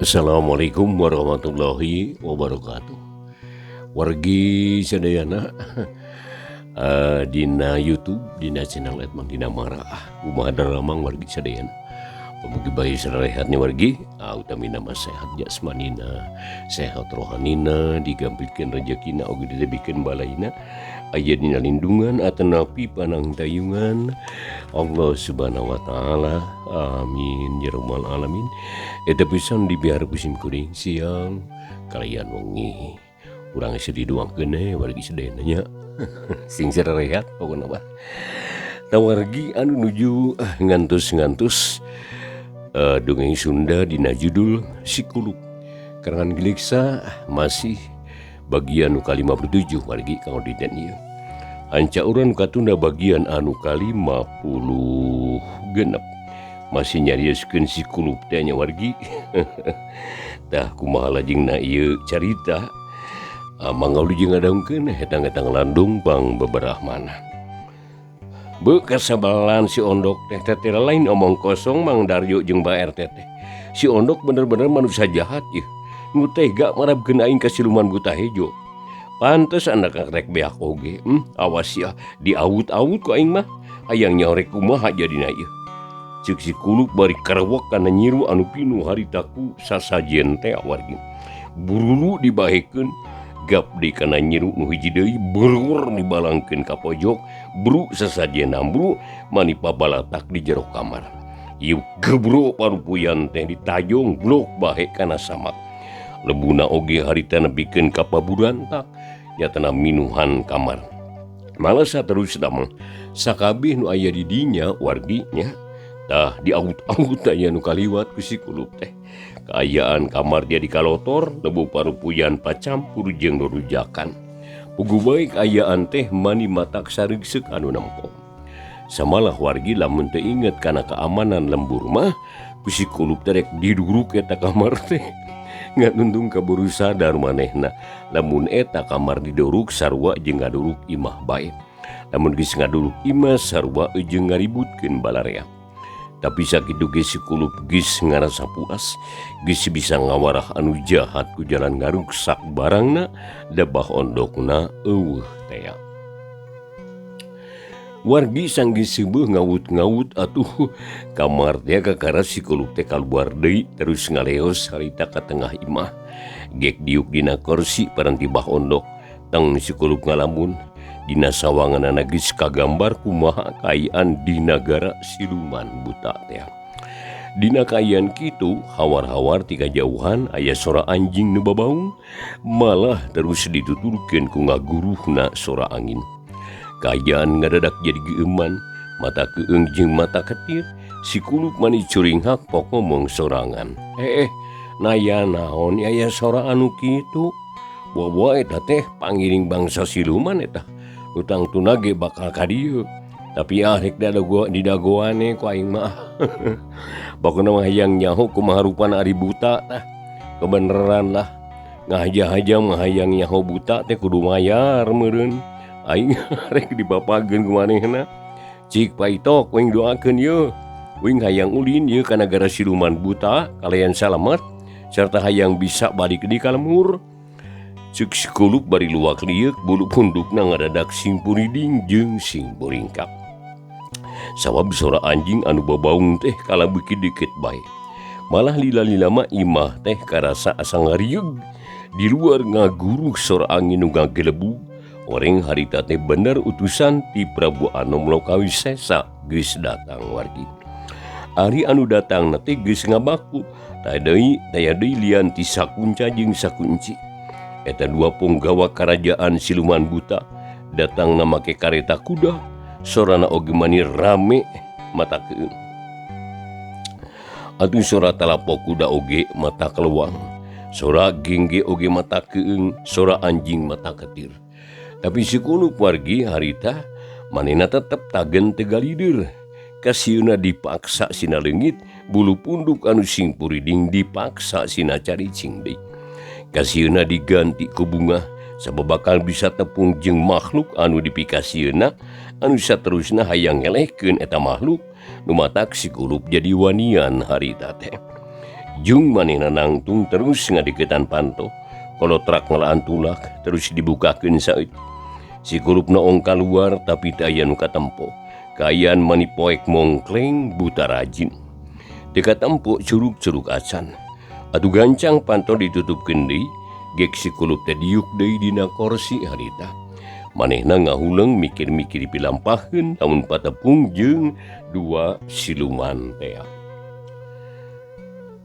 Assalamualaikum warahmatullahi wabarakatuh. Wargi sadayana dina YouTube dina channel Edmang Dina Mara kumaha daramang wargi sadayana. Pamugi bae sarehatnya wargi, utamina mah sehat jasmanina, sehat rohanina, digampilkeun rejekina oge dilebihkeun balaina, aya dina lindungan atanapi panangtayungan Allah Subhanahu wa taala. Amin ya rabbal alamin. Eta pisan dibiar ku sim kuring siang kalian wengi. Urang geus didoakeun we wargi sadayana nya. Sing sarehat pokona mah. Tah wargi anu nuju ngantos-ngantos dongeng Sunda dina judul Si Kuluk karangan Giliksa masih bagian nu ka-57 wargi kanggo dinten ieu. Hanca urang nu katunda bagian anu ka-56 masih nyarioskeun Si Kuluk teh nya wargi. Tah kumaha lajengna ieu carita mangga wilujeng ngadangkeun hetang-hetang landung pang beberahmana. Beuh kasabalan si Ondok teh teh lain omong kosong Mang Daryo jeung Pak RT teh. Si Ondok bener-bener manusia jahat ieu. Nu tega marabkeun aing ka siluman buta hejo. Pantes anak rek beak oge. Awas ya diawut-awut ku aing mah. Hayang nyaho rek kumaha jadina ieu. Ceuk si Kuluk bari karewek kana nyiru anu pinuh harita ku sasajen teh wargi. Burulu dibahekeun gap di kana nyiru nu hiji deui berur dibalangkeun ka pojok bru sasajen ambru mani pabalatak di jero kamar. Ieu gebro parupuyan teh ditajong blok bahe kana samak. Lebuna oge harita nepikeun ka paburantak nyatana minuhan kamar. Malah saterusna mah sakabeh nu aya di dinya wargi nya tah diawut-awut aya nu kaliwat ku si Kuluk teh. Kaayaan kamar dia dikalotor lebu parupuyan pacampur jeung rujakan. Puguh bae kaayaan teh mani matak sareugseuk anu nempo. Samalah wargi lamun teu inget kana keamanan lembur mah ku si Kuluk teh rek diduruk eta kamar teh. Ngan untung kaburu sadar manehna lamun eta kamar diduruk sarua jeung ngaduruk imah bae. Lamun geus ngaduruk imah sarua jeung ngaributkeun balarea. Tapi sakitu ge si Kuluk geus ngarasa puas, geus bisa ngawarah anu jahat ku jalan ngaruksak barangna da Bah Ondokna eueuh tea. Wargi sanggeus seubeah ngawut-ngawut atuh kamar teh kakara si Kuluk teh kaluar deui terus ngaleos harita ka tengah imah. Gek diuk dina kursi paranti Bah Ondok tang si Kuluk ngalamun. Dina sawanganana geus kagambar kumaha kaayaan di nagara siluman buta teh. Dina kaayaan kitu hawar-hawar ti kajauhan aya sora anjing nu babaung malah terus dituturkeun ku ngaguruhna sora angin. Kaayaan ngadadak jadi geueuman, mata keung jeung mata ketir, si Kuluk mani curinghak pok ngomong sorangan. Naya naon aya sora anu kitu? Buah-buah eta teh pangiring bangsa siluman eta. Utang tunage bakal ka dieu. Tapi ah rek didagoane ku aing mah. Pokona mah hayang nyaho kumaha rupana ari buta tah. Kebeneran lah. Ngahaja-haja mah hayang nyaho buta teh kudu mayar meureun. Aing rek dibapageun ku manehna. Cik Paitok wing doakeun yeuh. Wing hayang ulin yeuh ka nagara siluman buta kalayan salamet serta hayang bisa balik di ka lembur. Ceuk si Kuluk bari luak lieuk bulu pundukna ngadadak sing puriding jeung sing buringkak. Sawab sora anjing anu babaung teh kala beuki deukeut bae. Malah lila-lila mah imah teh karasa asa ngarieug. Di luar ngaguruh sora angin nu ngagelebug. Oreng harita teh bener utusan ti Prabu Anom Lokawisesa geus datang wargi. Ari anu datang na teh geus ngabaku. Taya deui lian ti Sakunca jeung Sakunci. Eta dua punggawa karajaan siluman buta datang na make kareta kuda sorana oge mani rame mata keung. Atuh sora talapok kuda oge mata keluang, sora gengge oge mata keung, sora anjing mata ketir. Tapi si Kuluk wargi harita manehna tetep tagen teu galideur. Kasieuna dipaksa sina leungit, bulu punduk anu sing puriding dipaksa sina caricing deui. Kasieuna diganti ku bunga sabab bakal bisa tepung jeung makhluk anu dipikasieuna anu saterusna hayang ngelehkeun eta makhluk nu matak si Kuluk jadi wanian harita teh. Jung manehna nangtung terus ngadeukeutan panto. Kolotrak ngalaan tulak terus dibukakeun saeutik. Si kulupna ong kaluar tapi teu aya nu katempo. Kaayaan mani poek mongkleng buta rajin. Teu katempo curug-curug acan. Atuh gancang panto ditutupkeun deui, gek si kulup teh diuk deui dina korsi harita. Manehna ngahuleng mikir-mikir pilampaheun lamun patepung jeung dua siluman tea.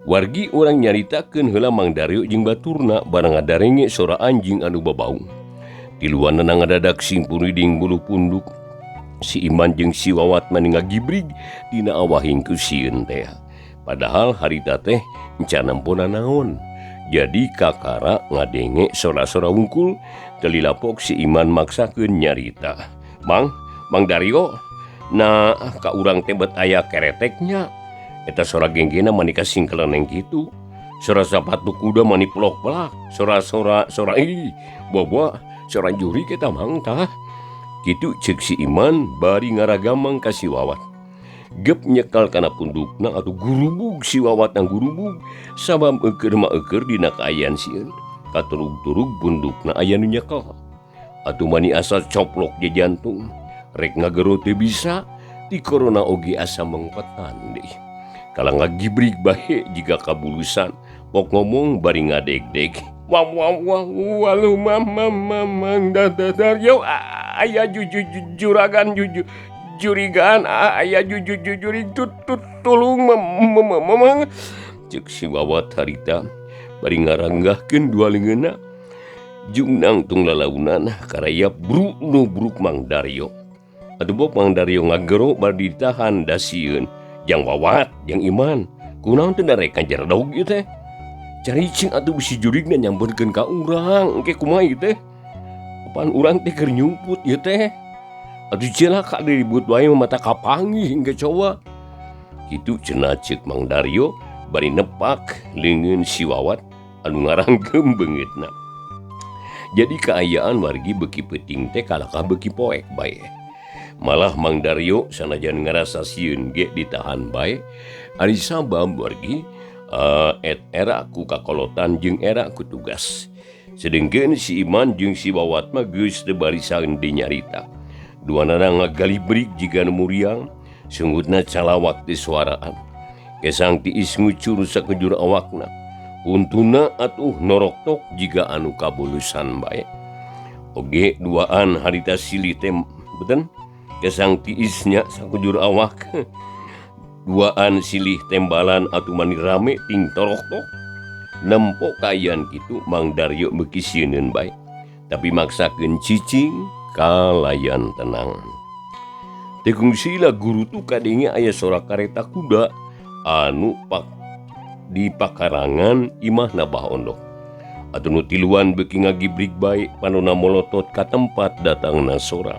Wargi urang nyaritakeun heula Mang Daryo jeung baturna barang ngadarenge sora anjing anu babaung. Tiluanana ngadadak sing puriding bulu punduk. Si Iman jeung si Wawat mani ngagibrig dina awahing ku sieun tea. Padahal harita teh encan nempona naon. Jadi kakara ngadenge sora-sora wungkul teu lilapok si Iman maksakeun nyarita. Mang, Mang Daryo, nah ka urang teh bet aya kereteknya. Eta sora genggena mani kasingkeleneng kitu. Sora sapatu kuda mani pelok-pelak. Sora-sora sora ih, boboa sora jurig eta mang tah. Kitu ceuk si Iman bari ngaragamang ka si Wawat. Gep nyekal kana pundukna atuh gurubug si Wawat nang gurubug sabab eueur mah eueur dina kaayaan sieun. Katurug-turug pundukna aya nu nyekel. Atuh mani asa coplok je jantung. Rek ngagero teu bisa, ti korona oge asa mengpetan deui. Kala ngagibrig bae jiga kabulusan, pok ngomong bari ngadeg-deg. Wah wah wah walu mam mam mam mang da da da yo aya juragan jurigan aya jurig tut tut tulung mamang ceuk si Wawat harita bari ngaranggahkeun dua leungeunna jeung nangtung lalaunan karayap bruk nu bruk Mang Daryo. Atuh bok Mang Daryo ngagero bari ditahan dasieun. Jang Wawat, jang Iman, kunaon teh darek ngajaredog ieu teh? Caricing atuh bisi jurigna nyamperkeun ka urang, engke kumaha ieu teh? Apaan urang teh keur nyumput ieu teh? Atuh cilaka diribut wae mah mata kapanggih engke coba. Kitu cenah ceuk Mang Daryo bari nepak leungeun si Wawat anu ngarangkeum beungeutna. Jadi kaayaan wargi beuki peuting teh kalakah beuki poek bae. Malah Mang Daryo sanajan ngarasa sieun ge ditahan bae. Ari sabab wargi et era ku kakolotan jeung era ku tugas. Sedengkeun si Iman jeung si Wawat mah geus teu barisan deui nyarita. Duanana ngagalibrig jiga nu muriang, sungutna calawak teh suaraan. Kesang tiis ngucur sakujur awakna. Untuna atuh noroktok jiga anu kabulusan bae. Oge duaan harita silih teh beten kesang tiisnya sakujur awak. Duaan silih tembalan atuh mani rame ting toroktok. Nempo kaayaan kitu Mang Daryo beuki sieuneun bae. Tapi maksakeun cicing kalayan tenang. Teu kungsila guru tu kadenge aya sora kareta kuda anu pak di pakarangan imahna Bah Ondok. Atuh nu tiluan beuki ngagibrig bae panona molotot ka tempat datangna sora.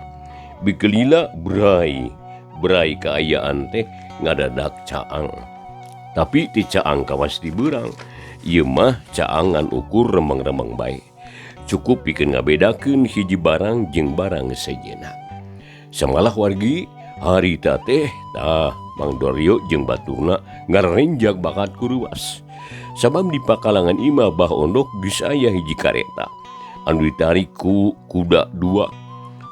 Bikelila brai, brai kaayaan teh ngadadak caang. Tapi ti caang kawas dibeurang, ieu mah caangan ukur remeng-remeng bae. Cukup pikeun ngabedakeun hiji barang jeung barang sejenna. Samalah wargi harita teh tah Mang Daryo jeung baturna ngarenjag bakat kuruas. Sabab di pakalangan imah Bah Ondok geus aya hiji kareta anu ditarik ku kuda dua.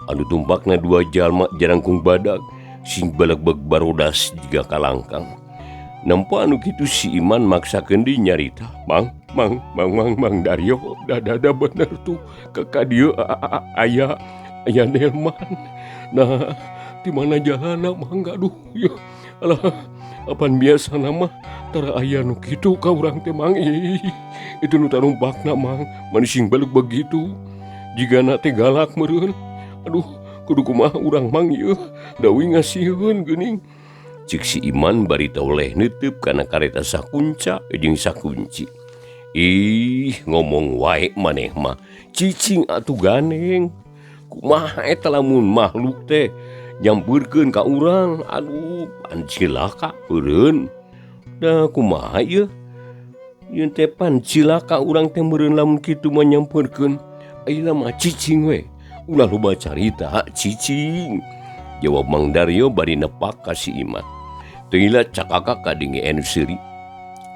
Anu tumpakna dua jalma jarangkung badag sing balegbeg barodas jiga kalangkang. Nempo anu kitu si Iman maksakeun deui nyarita, Mang, Mang, Mang, Mang, Mang Daryo, da bener tuh ka dieu aya aya delman. Nah, di mana jalanna Mang aduh ya. Alah, apan biasana mah tara aya nu kitu ka urang teh Mang. Ih, itu nu tarumpakna Mang, mani sing balegbeg gitu. Jigana teh galak meureun. Aduh, kudu kumaha urang Mang ieu, dawi ngasieun geuning. Ceuk si Iman bari toleh neuteub kana kareta sakunca jeung sakunci. Ih, ngomong wae maneh mah, cicing atuh gandeng. Kumaha eta lamun makhluk teh nyampeurkeun ka urang, aduh pan cilaka meureun. Da kumaha ieu? Ieu teh pan cilaka urang teh meureun lamun kitu mah nyampeurkeun. Ayeuna mah cicing we. Ulah loba carita cicing. Jawab Mang Daryo bari nepak ka si Iman. Teu lila cakakak kadenge anu seuri.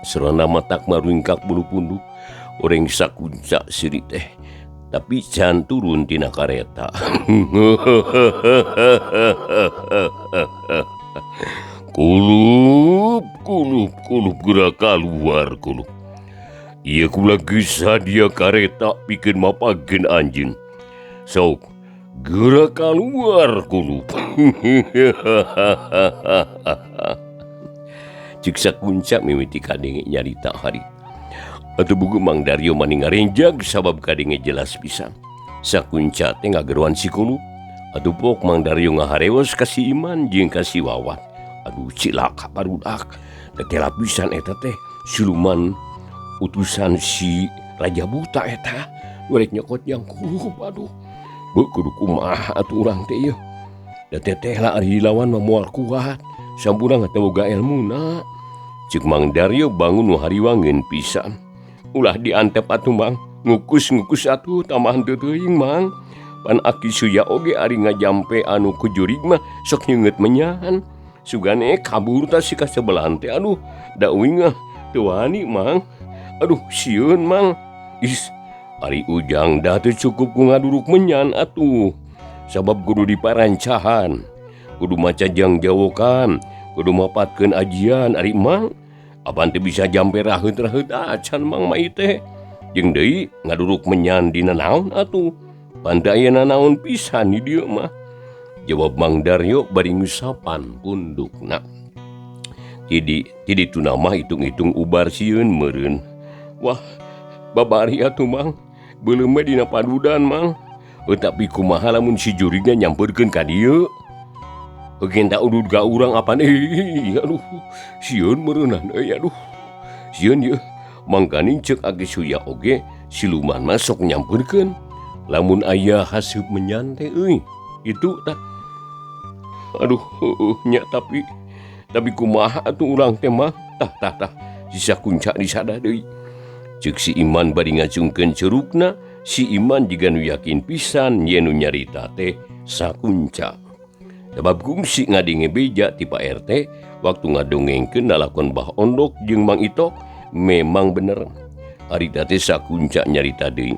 Serana matak marungkak bulu punduk oreng sakunca siri teh tapi can turun tina kareta. Kulup kulup kulup geura kaluar kulup. Ieu kula geus sadia kareta pikeun mapageun anjeun. Sok geura kaluar kulup. Cik sakunca mimiti kadenge nyarita harita. Atuh buku Mang Daryo mani ngarenjag sabab kadenge jelas pisan. Sakunca teh ngageroan si kulup. Atuh pok Mang Daryo ngaharewos ka si Iman jeung ka si Wawat. Aduh cilaka barudak. Teteh pisan eta teh siluman utusan si Raja Buta eta. Rek nyokot yang kulup aduh. Beuh kudu kumaha atuh urang teh ieu. Da teteh lah ari lawan mah moal kuat. Sampurang teh boga elmuna. Cek Mang Daryo bangun nu hariwangeun pisan. Ulah diantep atuh Mang, ngukus-ngukus atuh tambahan teu teuing Mang. Pan aki Suya oge ari ngajampe anu ku jurig mah sok nyeungeut menyan. Sugane kabur ta si kasebelahan teh aduh, da uing ah teu wani Mang. Aduh sieun Mang. Is ari Ujang dah teu cukup ku ngaduruk menyan atuh. Sabab kudu diparancahan, kudu maca jang jawokan, kudu mapatkeun ajian ari Mang. Apan teu bisa jampe raheut-raheut acan Mang mah ieu teh. Jeung deui ngaduruk menyan dina naon atuh. Pan teu aya nanaon pisan di dieu mah. Jawab Mang Daryo bari ngusapan pundukna. Ti dituna mah hitung-hitung ubar sieun meureun. Wah, babari atuh Mang. Beuleum we dina padudan Mang. Tapi kumaha lamun si jurigna nyampeurkeun ka dieu? Heugeun ta udud ka urang apan euy aduh sieun meureunan euy aduh sieun ieu mangkaning ceuk Aki Suya oge siluman mah sok nyampeurkeun lamun aya haseup menyan teh euy kitu tah aduh heueuh nya tapi kumaha atuh urang teh mah tah tah tah sisa kunca disada deui ceuk si Iman bari ngacungkeun curugna. Si Iman jiga nu yakin pisan yen nu nyarita teh sakunca. Sebab kungsi ngadenge beja ti Pak RT waktu ngadongengkeun lalakon Bah Ondok jeung Mang Itok memang bener. Harita teh sakunca nyarita deui.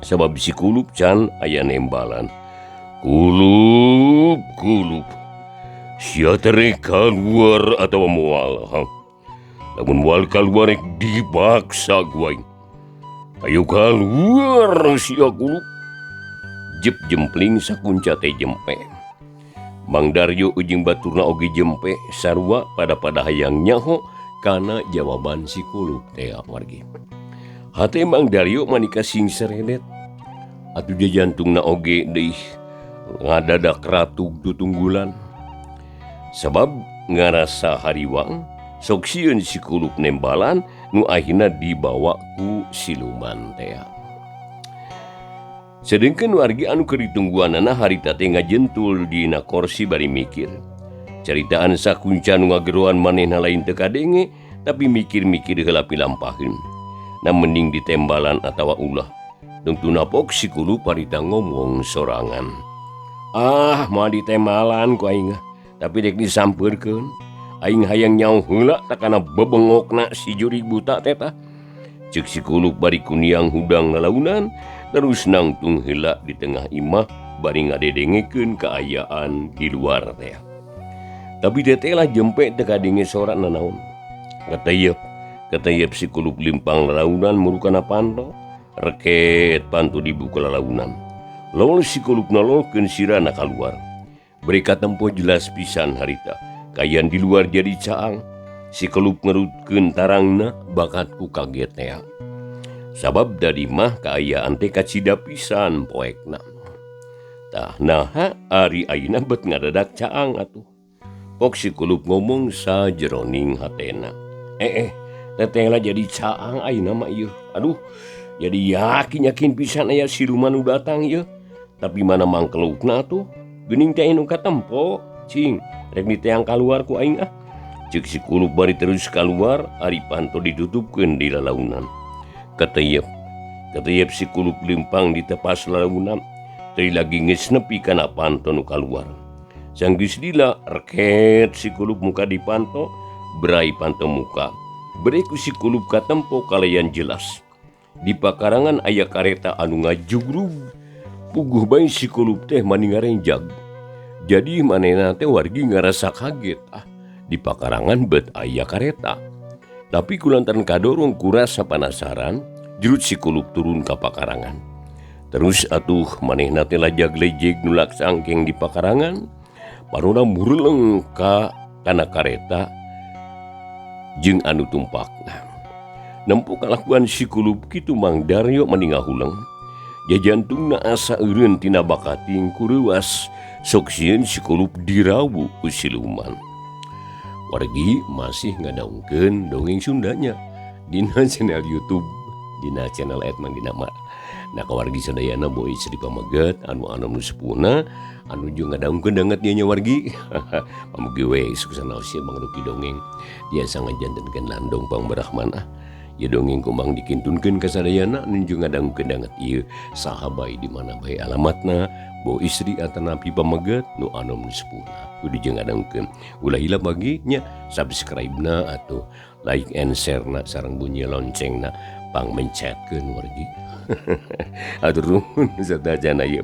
Sabab si kulup can aya nembalan. Kulup kulup. Sia teh rek kaluar atawa moal? Ha? Lamun moal kaluar rek dipaksa ku aing. Ayo kaluar sia kulup. Jep jempling sakunca teh jempe. Mang Daryo jeung baturna oge jempe sarua pada hayang nyaho kana jawaban si kulup teh wargi. Hate Mang Daryo manika sing seredet. Atuh jantungna oge deui ngadadak ratug tutunggulan. Sabab ngarasa hariwang sok sieun si kulup nembalan nu akhirna dibawa ku siluman teh. Sedengkeun wargi anu keur ditungguanana harita teh ngajentul dina korsi bari mikir. Caritaan sakunca nu ngageroan manehna lain teu kadenge, tapi mikir-mikir heula pilampaheun. Na mending ditembalan atawa ulah. Tungtuna pok si kulup harita ngomong sorangan. Ah, moal ditembalan ku aing, tapi dek disampeurkeun. Aing hayang nyaho heula takana bebengokna si jurig buta teh tah. Ceuk si kulup bari kuniang hudang lalaunan terus nangtung heula di tengah imah bari ngadedengekeun kaayaan di luar teh. Tapi teteh lah jempe teu kadenge sora nanaon. Katayep si kulup limpang lalaunan murukana panto, reket panto dibuka lalaunan. Lol si kulup nololkeun sirana kaluar. Mereka tempo jelas pisan harita. Kayan di luar jadi caang. Si kelup ngerutkeun tarangna bakat ku kaget teh. Sabab dari mah kaayaan teh kacida pisan poekna. Tah naha ari ayeuna bet ngadadak caang atuh. Pok si kulup ngomong sajeroning hatena. Teteh lah jadi caang ayeuna mah ieu. Aduh, jadi yakin-yakin pisan aya siluman nu datang ieu. Tapi mana mangkelukna atuh? Geuning teh anu katempo, cing. Rek diteang kaluar ku aing ah. Ceuk si kulup bari terus kaluar, ari panto ditutupkeun di lalaunan. Kateyep si kulup lempang di tepas lalaunan, teu lagi geus nepi kana panto nu kaluar. Sanggeus lila reket si kulup muka di panto, berai panto muka. Bere ku si kulup katempo kalayan jelas. Di pakarangan aya kareta anu ngajugrug. Puguh bae si kulup teh mani ngarenjag. Jadi manehna teh wargi ngarasa kaget ah di pakarangan bet aya kareta. Tapi kulantaran kadorong ku rasa panasaran, jurut si kulup turun ka pakarangan. Terus atuh manehna teh lajag-lejeg nulak sangkeng di pakarangan, parona mureleng ka kana kareta jeung anu tumpakna. Nempo kalakuan si kulup kitu Mang Daryo mani ngahuleng. Jajantungna asa eureun tina bakating ku reuas, sok sieun si kulup dirawu ku siluman. Wargi masih ngadaungkeun dongeng Sundanya dina channel YouTube, dina channel Edman Dinama. Nah kawargi sadayana boy Sri Pameget anu anom nu sepuhna anu jeung ngadaungkeun danget dieu nya wargi. Pamugi we sukses naos mangrupi dongeng biasa ngajantenkeun landong pangbarahman ah. Ieu dongeng kumang dikintunkeun ka sadayana anu jeung ngadaungkeun danget ieu saha bae di mana bae alamatna bo istri atanapi pameget nu anom nu sepuhna kudu jeung ngadaungkeun. Ulah hilap bagi nya subscribe-na atau like and share-na sareng bunyi loncengna pang mencetkeun wargi. Atur nuhun sadayana ieu.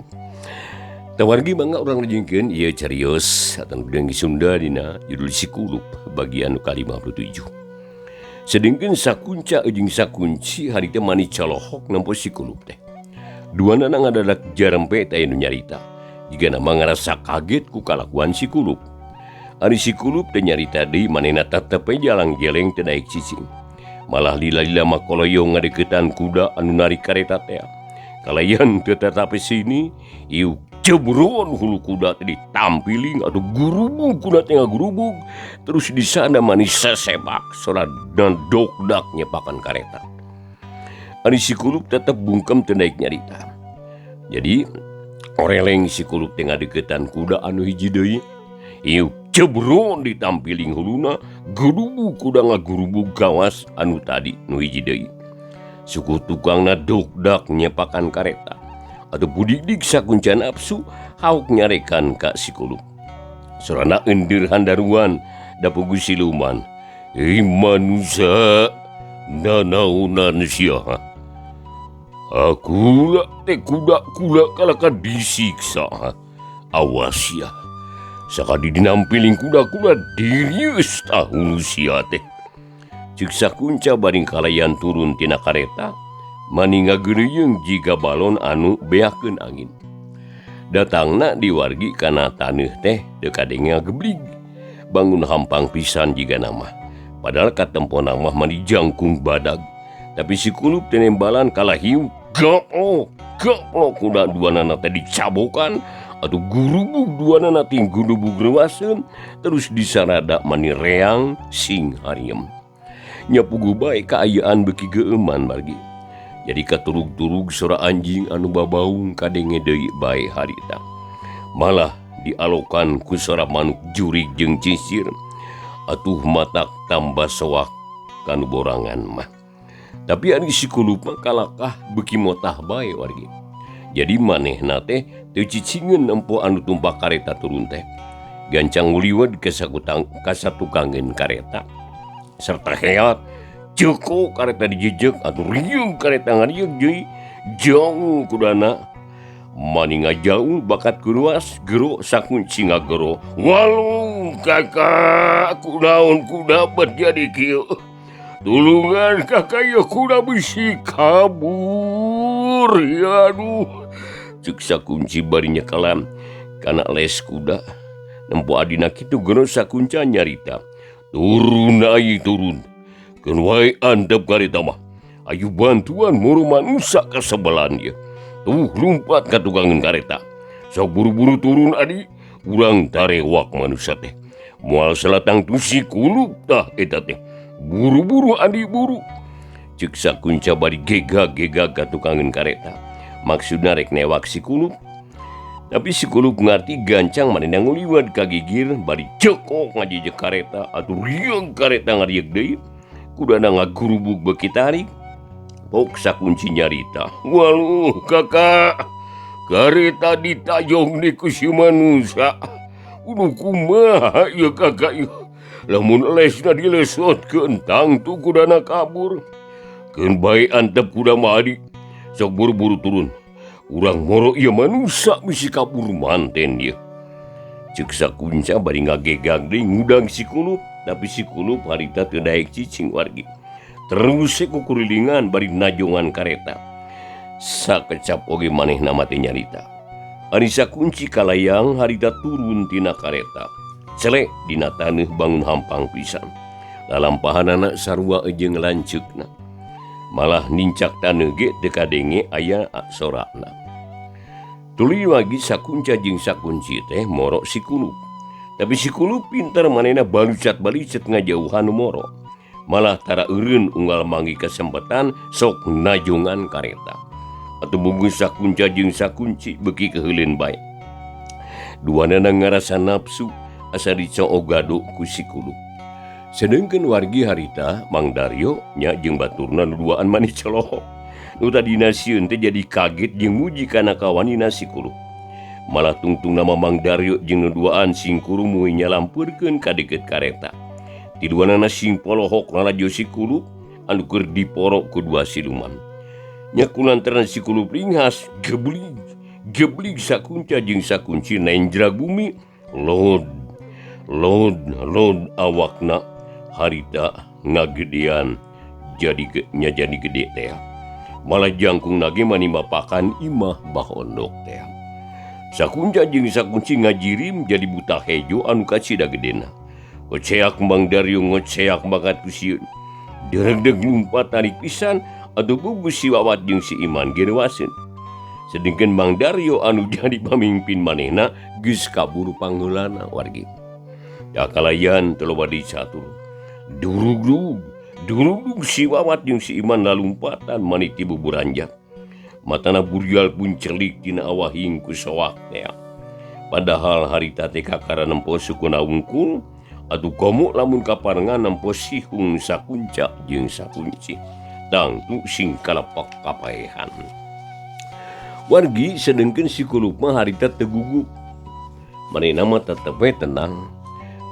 Tah wargi mangga urang lajengkeun ieu carios atawa dongeng Sunda dina judul Si Kulup bagian nu ka-57. Sedengkeun sakunca jeung sakunci hari teh mani colohok nempo si kulup teh. Duanana ngadadak jarempe teh anu nyarita. Jigana mah ngarasa kaget ku kalakuan si kulup. Ari si kulup teh nyarita deui manehna tetep we jalang jeleng teu daek cicing. Malah lila-lila mah koloyong ngadeukeutan kuda anu narik kareta teh. Kalayan teu tetapi sini ieu jebron hulu kuda teh ditampiling atau gurubug kuda teh ngagurubug terus di sana manis sesebak sora dan dokdak nyepakan kareta. Ari si kulup tetep bungkem teu daek nyarita. Jadi oreleng si kulup teh ngadeukeutan kuda anu hiji deui. Ieu jebron ditampiling huluna gurubug kuda ngagurubug gawas anu tadi nu hiji deui. Suku tukangna dokdak nyepakan kareta. Atau budik-dik sakunca nafsu hauk nyarekan ka si kulup. Sorana endir handaruan dapugu siluman. Hei manusia nanaunan sia. Aku lah teh kuda-kuda kalaka disiksa. Awas ya. Sakadi dinampiling kuda-kuda dirius tahun sia teh. Ceuk sakunca baring kalayan turun tina kareta. Mani ngageureuyeung jiga balon anu beakeun angin. Datangna diwargi kana taneuh teh teu kadenge ngageblig. Bangun hampang pisan jiga nama. Padahal katempona mah mani jangkung badag. Tapi si kulup teh nembalan kalah hiu gaplok gaplok kuda duanana teh dicabokan atuh gurubug duanana ting gurubug reuaseun terus disarada mani reang sing hariem. Nya puguh bae kaayaan beuki geueuman margi. Jadi katurug-turug sora anjing anu babaung kadenge deui bae harita. Malah dialokan ku sora manuk jurig jeung cisir. Atuh matak tambah soak kanu borangan mah. Tapi ari si kulup mah kalakah beuki motah bae wargi. Jadi manehna teh teu cicingeun nempo anu tumpak kareta turun teh. Gancang nguliwet kasatukangeun kareta. Serta heat ceko kareta dijejek atau riung kareta ngariung deui jauh kudana mani ngajauh bakat kuruas gero sakunci ngagero walung kakak kunaon kuda berjadi kieu tulungan kakak ya kuda bisi kabur ya aduh ceuk sakunci bari nyekalam kana les kuda nempo adina kitu gero sakunca nyarita turun ai turun keun wae antep kareta mah ayu bantuan muru manusia kasebelan ieu tuh lumpat ka tukangeun kareta sok buru-buru turun adi urang tarewak manusia teh moal selatang tu si kulup tah eta teh buru-buru adi buru ceuk sakunca bari gegag-gegag ka tukangeun kareta maksudna rek newak si kulup tapi si kulup ngarti gancang manehna nguliwat ka gigir bari cekok ngajejek kareta atuh riung kareta ngarieg deui kudana ngagurubug beuki tarik pok sakunci nyarita waluh kakak kareta ditajong di ku si manusia kudu kumaha ieu kakak ieu Lamun lesna dilesotkeun tangtu kudana kabur. Keun bae antep kuda mah adi. Sok buru-buru turun. Urang moro ieu manusa bisi kabur manten ieu. Ceuk Sakunca bari ngagegag deui ngudang si Kulup, tapi si Kulup harita teu daek cicing wargi. Terus kukurilingan bari najongan kareta. Sakecap oge manehna mah teh nyarita. Ari Sakunci kalayang harita turun tina kareta. Celek dina taneuh bangun hampang pisan. Lalampahanana sarua jeung lanceukna. Malah nincak taneuh ge teu kadenge aya sorana. Tuluy wagi Sakunca jeung Sakunci teh moro si Kulup. Tapi si Kulup pintar manehna balucat-balicet ngajauhan nu moro. Malah tara eureun unggal manggih kasempatan sok najongan kareta. Atuh bungkus Sakunca jeung Sakunci beuki keuheuleun bae. Duanana ngarasa nafsu asa dicoog gado ku si Kulup. Sedengkeun wargi harita Mang Daryo nya jeung baturna nu duaan manis celohok. Nu tadina sieun teh jadi kaget jeung muji kana kawanina si Kulup. Malah tungtung nama Mang Daryo jeung nu duaan sing kurumuy nyalampeurkeun ka deukeut kareta. Tiduanana sing polohok lalajo si Kulup anu keur diporo ku dua siluman. Nya kulantaran si Kulup ringhas geblig geblig Sakunca jeung Sakunci nenjra bumi lod lod lod awakna harita ngagedean jadi nya jadi gede teh. Malah jangkung nage manimapakan imah Bah Ondok teh. Sakunca jeung Sakunci ngajirim jadi buta hejo anu kacida gedena. Ngoceak Mang Daryo ngoceak banget ku sieun. Deregdeg lumpat tarik pisan atuh gugus si Wawat jeung si Iman gerewaseun. Sedengkeun Mang Daryo anu jadi pamimpin manehna geus kabur pangheulana wargi. Da kalayan teu loba dicatur. Durugdug, durugdug si Wawat jeung si Iman lalumpatan maniti buburanjak. Matana burial pun celik tina awahing ku soak teh. Padahal harita teh kakara nempo sukuna wungkul atuh komo lamun kaparengan nempo sihung Sakunca jeung Sakunci. Tangtu sing kalepak kapaehan. Wargi sedengkeun si Kulup mah harita teu gugup. Manehna mah tetep we tenang.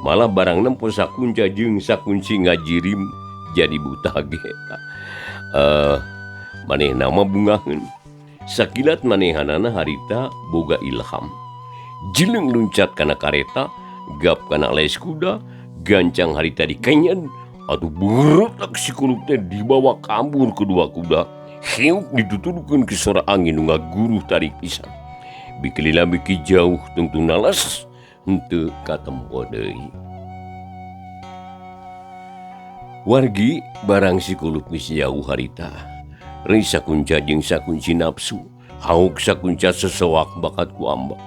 Malah barang nempo Sakunca jeung Sakunci ngajirim jadi buta ge. Manehna mah bungaheun. Sakilat manehanana harita boga ilham. Jileung luncat kana kareta, gap kana les kuda, gancang harita dikenyen, atuh beretak si Kulup teh dibawa kabur kedua kuda. Hiuk dituturkeun ke sora angin nu ngaguruh tarik pisan. Biki lila biki jauh tungtung nalas henteu katempo deui. Wargi barang si Kulup geus jauh harita. Rei Sakunca jeung Sakunci nafsu, hauk Sakunca sesoak bakat ku ambak.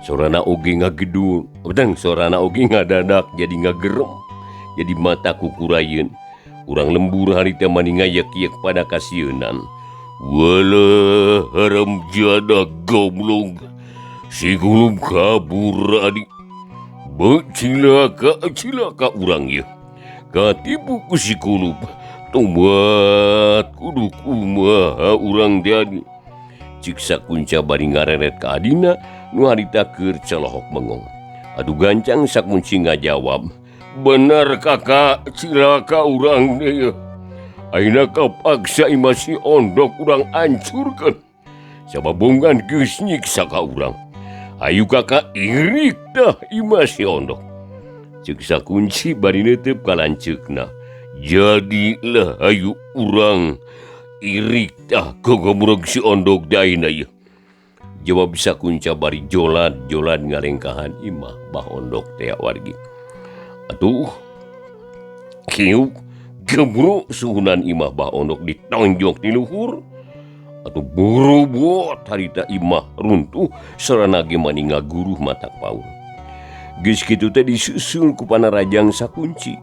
Sorana oge ngagedur, bedang sorana oge ngadadak jadi ngagerem, jadi mata kukurayeun. Urang lembur harita mani ngayak-yak pada kasieunan. Walah haram jada goblok. Si Kulup kabur adik. Becilaka cilaka urang ieu. Katipu ku si Kulup. Tobat kudu kumaha urang teh. Cik Sakunca bari ngareret ka adina nu harita keur celohok bengong. Aduh gancang Sakunci ngajawab. Bener kakak, cilaka urang teh. Ayeuna kapaksa imah si Ondok urang hancurkeun. Sababongan geus nyiksa ka urang. Ayu kakak irik dah imah si Ondok. Ceuk Sakunci bari neuteup ka lanceukna. Jadilah ayu urang irik dah gogobrog si Ondok daina ieu. Jawab Sakunca bari jolad-jolad ngalengkahan imah Bah Ondok teh wargi. Atuh kieu gebro suhunan imah Bah Ondok ditonjok di luhur. Atuh borobot harita imah runtuh sarana ge mani ngaguruh matak paur. Geus kitu teh disusul ku panarajang Sakunci.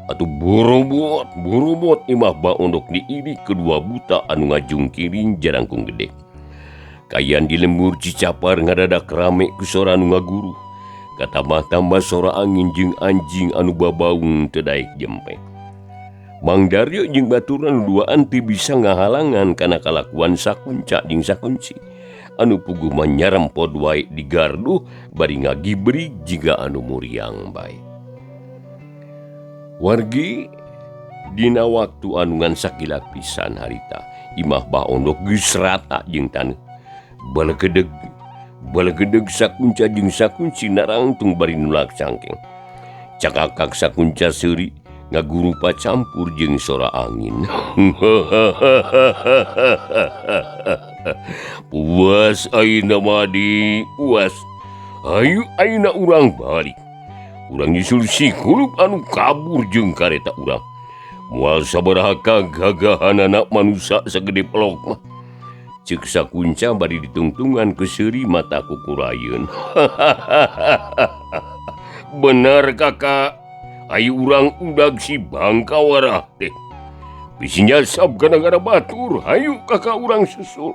Atuh borobot borobot imah Bah Ondok diirik kedua buta anu ngajungkiring jarangkung gede. Kayan di lembur Cicapar ngadadak rame ku sora anu ngaguruh. Katambah-tambah sora angin jeung anjing anu babaung teu daek jempe. Mang Daryo jeung baturan duaan teu bisa ngahalangan kana kalakuan Sakunca jeung Sakunci. Anu puguh mah nyarempod wae di gardu bari ngagibrig jiga anu muriang bae. Wargi dina waktu anu ngan sakilat pisan harita imah Bah Ondok geus rata jeung taneuh. Balekedeg balekedeg sakunca jeung sakunci narangtung bari nulak cangkeng. Cakakak sakunca seuri ngagurupa campur jeung sora angin. Puas ayeuna mah di puas. Hayu ayeuna urang balik. Urang nyusul si kulup anu kabur jeung kareta urang. Moal sabaraha kagagahanana manusa sagede pelok mah. Ceuk sakunca bari ditungtungan ku seuri mata kukurayeun. Bener kakak, ayo urang udag si bangkawarah teh. Bisi nyasab gara-gara batur, hayu kakak urang susul.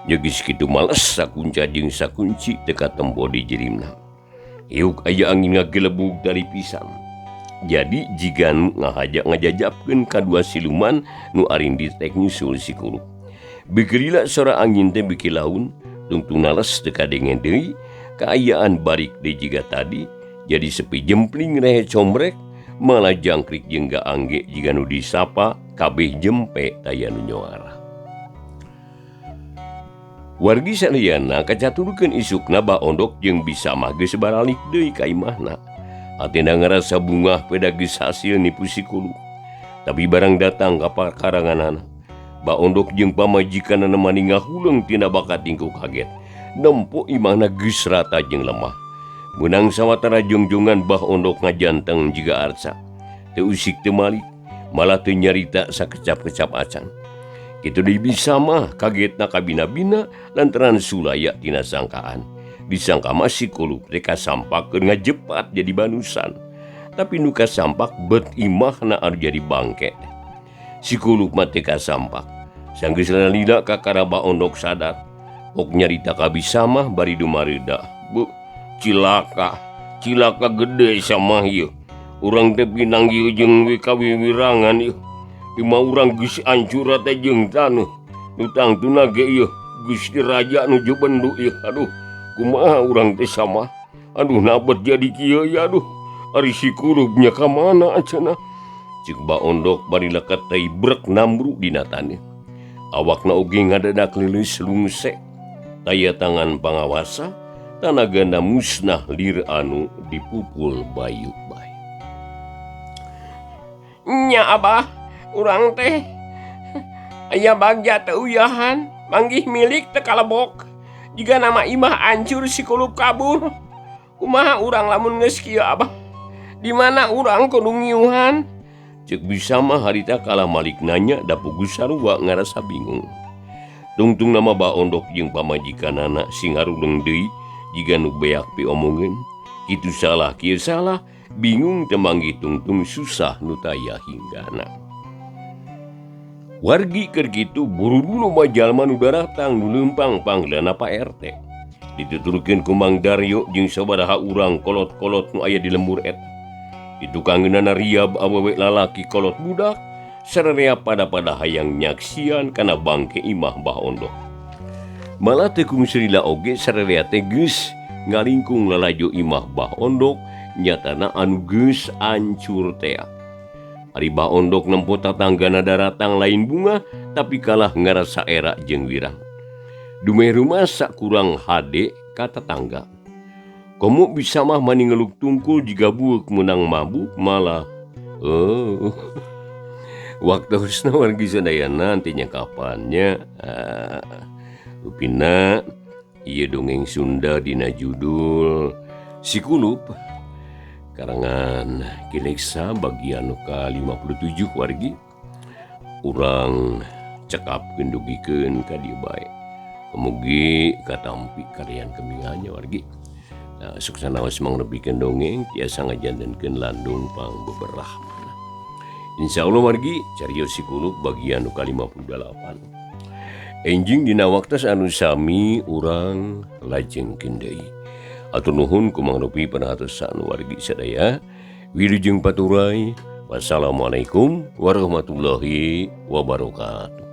Geus kitu males sakunca jeung sakunci teu katempo di jirimna. Yuk aya angin ngagelebug dari pisan. Jadi jigan ngahaja ngajajapkeun kadua siluman nu arindi tek nyusul si kulup. Beukeulila sora angin teh beuki laun, tungtung nales teu kadenge deui, kaayaan barik deui jiga tadi, jadi sepi jempling rehe combrek, malah jangkrik jeung gaangge jiga nu disapa, kabeh jempe taya nu nyoara. Wargi sadayana kacaturkeun isukna Bah Ondok jeung bisa mah geus baralik deui ka imahna. Atina ngarasa bungah peda geus hasil nipu si kulup. Tapi barang datang ka pakaranganana, Bah Ondok jeung pamajikanana mani ngahuleng tina bakat tingku kaget. Nempo imahna geus rata jeung lemah. Meunang sawatara jongjongan Bah Ondok ngajanteng jiga arca. Teu usik teu malik, malah teu nyarita sakecap-kecap acan. Kitu deui bisa mah kagetna kabina-bina lantaran sulaya tina sangkaan. Disangka mah si kulup teh kasampakeun ngajepat jadi banusan. Tapi nu kasampak bet imahna anu jadi bangke. Si kulup mah teh kasampak. Sanggeus lalila ka Bah Ondok sadar. Ok nyarita ka bisa mah bari dumareuda. Bu, cilaka, cilaka gede sama ieu. Urang teh pinanggih jeung kawiwirangan ieu. Imah urang geus hancur teh jeung taneuh. Nu tangtuna ge ieu Gusti Raja nuju bendu ieu. Aduh, kumaha urang teh sama? Aduh, nabet jadi kieu ya aduh. Ari si kurupnya ka mana cenah? Ceuk Bah Ondok bari leket teh brek namru dina taneuh. Awakna oge ngadadak leuleus lungse. Taya tangan pangawasa, tanagana musnah lir anu dipupul bayu bae. Nya abah, urang teh aya bagja teu uyahan, manggih milik teu kalebok. Jiga nama imah hancur si kulup kabur. Kumaha urang lamun geus kieu abah? Di mana urang kudu ngiuhan? Ceuk bisa mah harita kalah malik nanya da puguh sarua ngarasa bingung. Tungtung nama Bah Ondok jeung pamajikanana sing ngaruleng deui jiga nu beak piomongeun. Kitu salah kieu salah, bingung teu manggih tungtung susah nu taya hinggana. Wargi keur kitu buru-buru mah jalma nu daratang nu leumpang panggilanna Pak RT. Dituturkeun ku Mang Daryo jeung sabaraha urang kolot-kolot nu aya di lembur eta. Ditukangeunana riab awewe lalaki kolot budak sararea pada-pada hayang nyaksian kana bangke imah Bah Ondok. Malah teu kungsi lila oge sararea teh geus ngalingkung lalajo imah Bah Ondok nyatana anu geus ancur tea. Ari Bah Ondok nempo tatanggana daratang lain bunga tapi kalah ngarasa era jeung wirang. Dumeh rumasa kurang hade ka tatangga. Komo bisa mah mani ngeluk tungkul jiga bueuk meunang mabuk malah. Oh. Waktosna wargi sadayana nantinya kapannya. Rupina ieu dongeng Sunda dina judul Si Kulup karangan Ki Leksa bagian nu ka-57 wargi. Urang cekapkeun dugikeun ka dieu bae. Mugi katampi kalian kemingannya wargi. Nah, suksana was mangrepikeun dongeng tiasa ngajantenkeun landung pangbeberah. Insyaallah wargi carios Si Kulup bagian nu ka-58. Enjing dina waktos anu sami urang lajengkeun deui. Atur nuhun ku mangrupi perhatosan wargi sadaya. Wilujeng paturay. Wassalamualaikum warahmatullahi wabarakatuh.